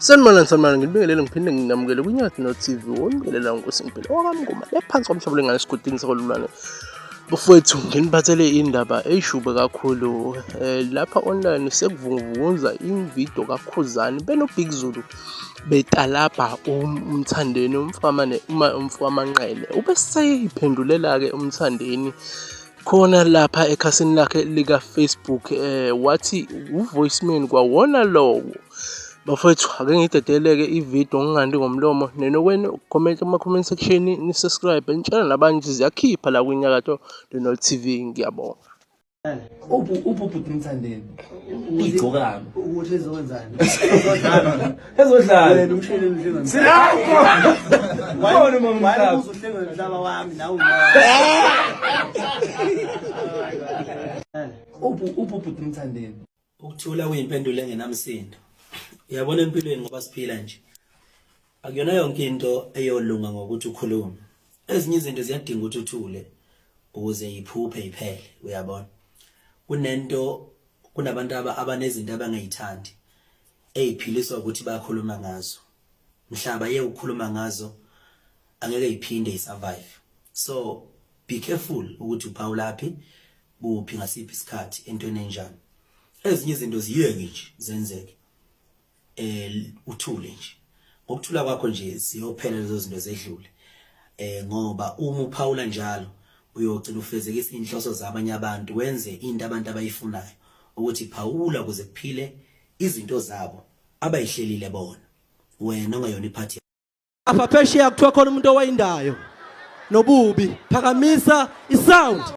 Sanibonani sanibonani ngibingelele ngiphinde nginamukele kwiNyathi no TV wonikelela nkosi ngiphile owakamngoma lephansi kwamhlaba lengane esigodini sakolulwane bafowethu nginiphathele indaba eyishube kakhulu eh, lapha online sekuvunguvunza imvidiyo kaKhuzani benoBig Zulu betalabha umthandeni umfamane uma umfamanqele ubeseyiphendulela-ke umthandeni khona lapha ekhasini lakhe lika-Facebook eh wathi uvoiceman kwawona lowo bafowethu ake ngidedeleke ividiyo ngingandi ngomlomo nenokwenu comment kuma-comment section ni-subscribe nitshela nabanye ukuthi ziyakhipha la kwinyakatho Donald TV ngiyabonga Uphi uphi ubhuti Mthandeni? Igcokama. Ukuthi ezokwenzani? Ezodlala. Wena umshini umhlenga. Khona uma umhlaba. Uzohlenga umhlaba wami nawe. Uphi uphi ubhuti Mthandeni? Ukuthula kuyimpendulo engenamsindo. Uyabona empilweni ngoba siphila nje. Akuyona yonke into eyolunga ngokuthi ukhulume. Ezinye izinto ziyadinga ukuthi uthule ukuze iphuphe iphele, uyabona. Kunento kunabantu abanezinto abangayithandi eyiphiliswa ukuthi bakhuluma ngazo. Mhlaba ye ukukhuluma ngazo angeke iphinde isurvive. So be careful ukuthi uphawulaphi kuphi ngasiphi isikhathi entweni enjani ezinye izinto ziyeke nje zenzeke eh uthule nje ngokuthula kwakho nje ziyophela lezo zinto zedlule eh ngoba uma uphawula njalo uyogcina ufezekisa inhloso zabanye abantu wenze into abantu abayifunayo ukuthi phawula ukuze kuphile izinto zabo abayihlelile bona wena ongayona iphathi Apha phesheya kuthiwa khona umuntu owayindayo nobubi. Phakamisa isound.